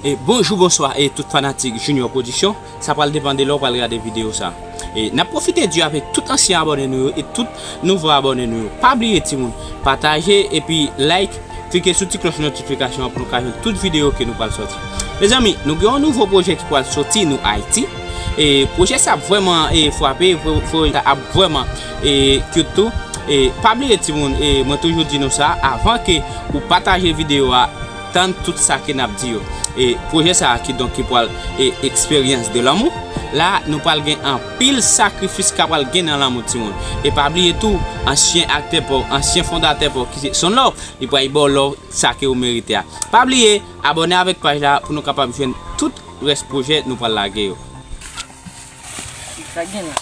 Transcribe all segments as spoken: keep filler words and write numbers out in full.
E bonjou, bonswa, e tout fanatik Junior Production. Sa pral depann de lè w pral gade videyo sa. E n ap pwofite di avèk tout ansyen abòne nou yo e tout nouvo abòne nou yo. Pa bliye, timoun, pataje epi like, klike sou ti klòch notifikasyon an pou nou ka jwenn tout videyo ke nou pral sòti. Mezanmi, nou gen yon nouvo pwojè ki pral sòti, nou Ayiti. E pwojè sa ap vrèman, e, frape, pwo-, pwojè sa ap vrèman, e, cute tou. E pa bliye, timoun, e mwen toujou di nou sa, avan ke ou pataje videyo a, tann tout sa ke n ap di yo. E pwojè sa a, kidonk, ki pral, e, Expérience de l'amour. La, nou pral gen anpil sakrifis k ap pral gen nan lanmou, timoun. E pa bliye tou, ansyen aktè pa w, ansyen fondatè pa w, ki se Sonlove, li pral ba w love sa ke ou merite a. Pa bliye, abòne avèk paj la pou nou kapab jwenn tout rès pwojè nou pral lage yo. Sa k gen la?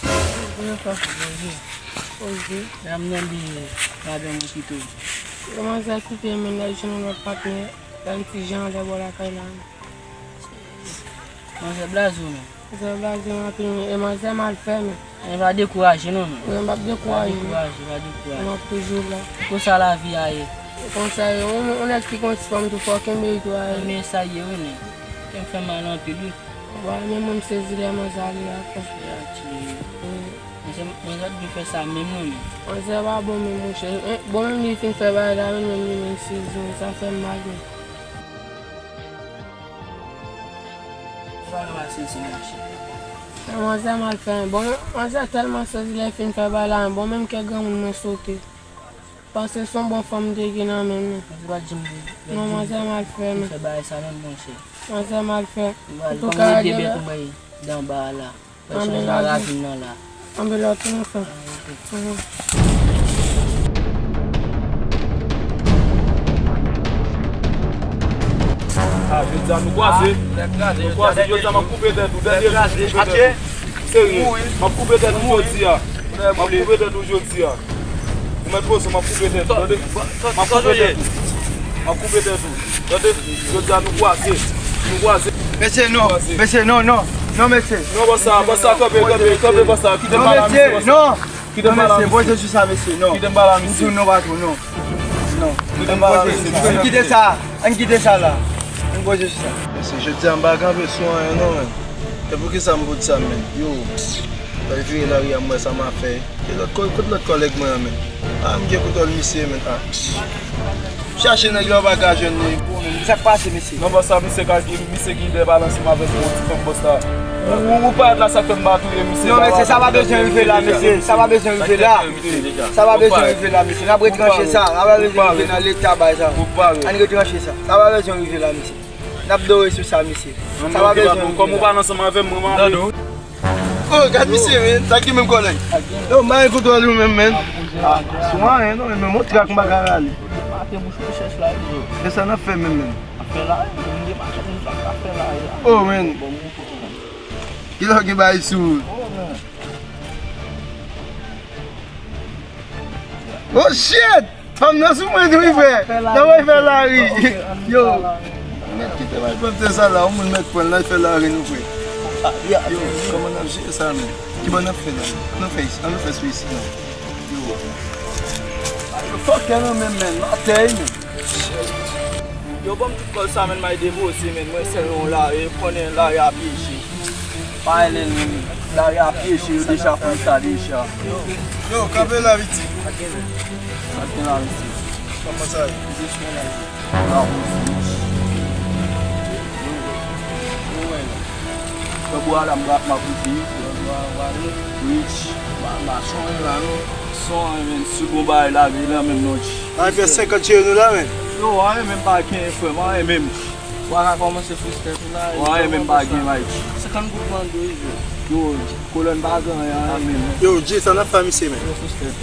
Bonjou. Bonjou. Dam nan li, madanm ou kite w. Manzè kite m, men l al jwenn yon lòt patnè, l al ti jan anlè bò lakay la. Manzè blaze w, men. Manzè blaze m anpil, men. E manzè mal fè, men. Men pa dekouraje non, men. Mwen p ap dekouraje. Pa dekouraje, pa dekouraje. M ap toujou la. Konsa lavi a ye. Konsa ye. Yon, yon nèg ki konn ti fanm tou fò kenbe l tou a ye. Men sa ye, wi, men. Kè m fè mal anpil, wi. Bon, men mwen m sezi lè manzè ale a fè. Ya, tchè. Wi. Manzè, manzè dwe fè sa menm non, men. Manzè pa bon menm, monchè. Eh, bon, menm li fin fè bagay la, menm, menm li menm sezi, men sa fè m mal, men. Sa pa sezi, monchè. Manzè mal fè, bon, manzè tèlman sezi lè fin fè bagay la, bon, menm kè granmoun mwen sote. Paske se yon bon fanm m te gen nan men m nan. Manzè pa t janm di. Non, manzè mal fè, men. Fè bagay sa menm, monchè. Manzè mal fè. Antouka, de bèt ou bay dan ba a la. Anben, l al vin. Anben, l al tounen sa. Ah, ok. Mhm. Ah, jodi a nou kwaze. Nou kwaze, jodi a m ap koupe tèt ou. Dènye jou, m ap koupe tèt ou. Serye. M ap koupe tèt ou jodi a. M ap koupe tèt ou jodi a. Ou mèt poze, m ap koupe tèt ou, tande? M ap koupe tèt ou. M ap koupe tèt ou. Tande? Jodi a nou kwaze. Nou kwaze. Mesye, non. Mesye, non, non. Non, mesye. Non, bòs sa, bòs sa, kanpe, kanpe, kanpe, bòs sa. Kite m pale a misye, bòs sa. Non. Kite m pale a misye. Non, mesye, poze sou sa, mesye, non. Kite m pale a misye. M di w non, patwon, non. Non. Kite m pale a misye. Ann kite sa. Ann kite sa la. Ann poze sou sa. Mesye, jodi a m pa kanpe sou anyen, non, men. E poukisa m pou di sa, men? Yo. Lè l vire lari a, m wè sa m a fè. E lòt kò-, kote lòt kòlèg mwen an, men? Ah, m gen kontwòl misye, men, ah. Chache nèg la, ou pa ka jwenn li. Sa k pase, mesye? Non, bòs sa, misye ka, misye gen de pale ansanm avèk yon ti fanm, bòs sa. Ou, ou, ou parèt la, sa k fè m pa touye misye. Non, mesye, sa pa bezwen rive la, mesye. Sa pa bezwen rive la. Sa pa bezwen rive la, mesye. N ap retranche sa. Sa pa bezwen rive nan leta bagay sa. Ann retranche sa. Sa pa bezwen rive la, mesye. N ap dore sou sa, mesye. Sa pa bezwen rive la. Kòm ou pale ansanm avè m, mwen, mwen. Oh, gad misye, men. Sa ki menm kòlèg? Yo, m pa gen kontwòl ou menm, men. Ah, sou anyen, non, men, men, montre ak m pa ka rale. Mate bouch ou chèch la, yo. Men sa n ap fè menm, men. Ap fè la, yo. M gen machann, sa k ap fè la, yo. Oh, men. Bon, bon, bon. Kilè w gen bagay sou ou? Oh, men. Oh, shit! Fanm nan sou mwen tou wi, frè. Nan mwen fè lari. Yo. Mèt kite bay pwòpte sa la, yon moun mèt pran l, l al fè lari nou, frè. Yo, kòman n ap jere sa, men? Ki bò n ap fè la? Ann fè isi, ann fè sou isi, non. Yo. Yo, fòkè nan men, men, atè, men. Yo, ban m tout kòb sa, men, m al depoze, men, mwen sèl yon lari, konnen lari a pyeje. Pa rele l menm. Lari a pyeje, yo deja konn sa deja. Yo, kanpe la, piti. Sa gen la, mesye. Kòman sa ye? Jis mwen la. La, mesye. Yo, yo, wè la. Tanbou a la, m rap, m ap rive. Tanbou a, w ale. Rich. Ma, ma, son la, non. Son, men, si bon bagay la, gen la, menm non. Ay, fè senkant cheri nou la, men. Yo, anyen menm pa gen, frè m, anyen menm. Ou pa ka kòmanse frustrat ou la. Ou anyen menm pa gen, Mike. Senkant goud mande w, wi, frè. Yo, kolòn pa gen anyen, anyen menm. Yo, Jay, sa n ap fè a misye, men? Yo, frustrat.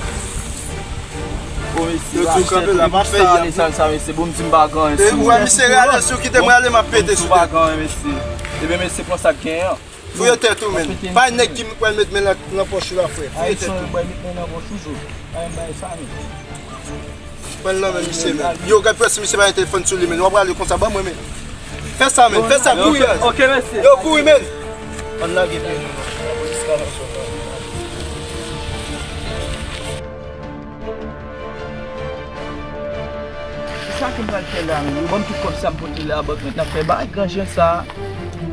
Bon, mesye, yo, tou kanpe la, pa fè sa, mesye, bon, m di m pa gen anyen sou ou. Ou wè misye rale, si w kite mwen ale, m ap pete sou tèt ou. Bon, m di w pa gen anyen, mesye. Ebyen, mesye, pran sa k genyen an. Fouye tèt ou, men. Pa nèg ki pral met men nan, nan pòch ou la, frè. Fouye tèt ou. Pral met men nan pòch ou, Joe. Pa yon bagay sa, men. Pran l nan men misye, men. Yo, gad prèske misye pa gen telefòn sou li, men. W ap rale konsa, ban mwen, men. Fè sa, men. Fè sa, kouri. Ok, mesye. Yo, kouri, men. Ann lage pye nou. Sa ke m pral fè la menm, yo ban m tout kòb sa m pote la, bank mwen t ap fè bagay gran jan sa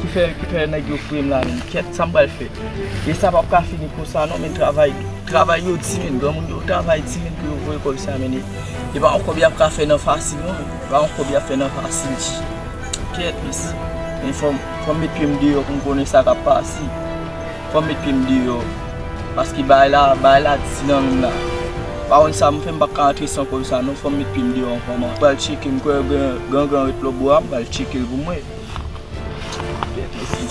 ki fè, ki fè nèg yo fouye m la menm. Kèt, sa m pral fè? E sa p ap ka fini konsa non, men travay, travay yo di menm, granmoun yo travay di menm pou yo voye kòb sa menm. E pa yon kòb y ap ka fè nan fasil non, e pa yon kòb y ap fè nan fasil. Kèt, mesye. Men fò m, fò m met pye m deyò pou m konnen sa k ap pase. Fò m met pye m deyò. Paske bagay la, bagay la di nan menm la. Pa konn sa m fè, m p ap ka antre san kòb sa non, fò m met pye m deyò anvan m pral tcheke, m kwè gen, gen, gen ret lòtbò a, m pral tcheke l pou m wè.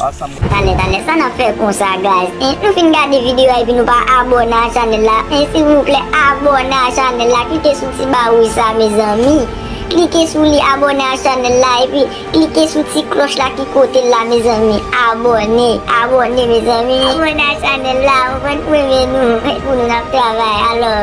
Talè, talè, sa n ap fè konsa, guys? En, nou fin gade videyo a epi nou pa abòne a chanèl la. En, silvouplè, abòne a chanèl la. Klike sou ti ba wouj sa, mezanmi. Klike sou li, abòne a chanèl la, epi klike sou ti klòch la ki kote l la, mezanmi. Abòne, abòne, mezanmi. Abòne a chanèl la, ou konn, pou renmen nou, pou nou n ap travay. Alò.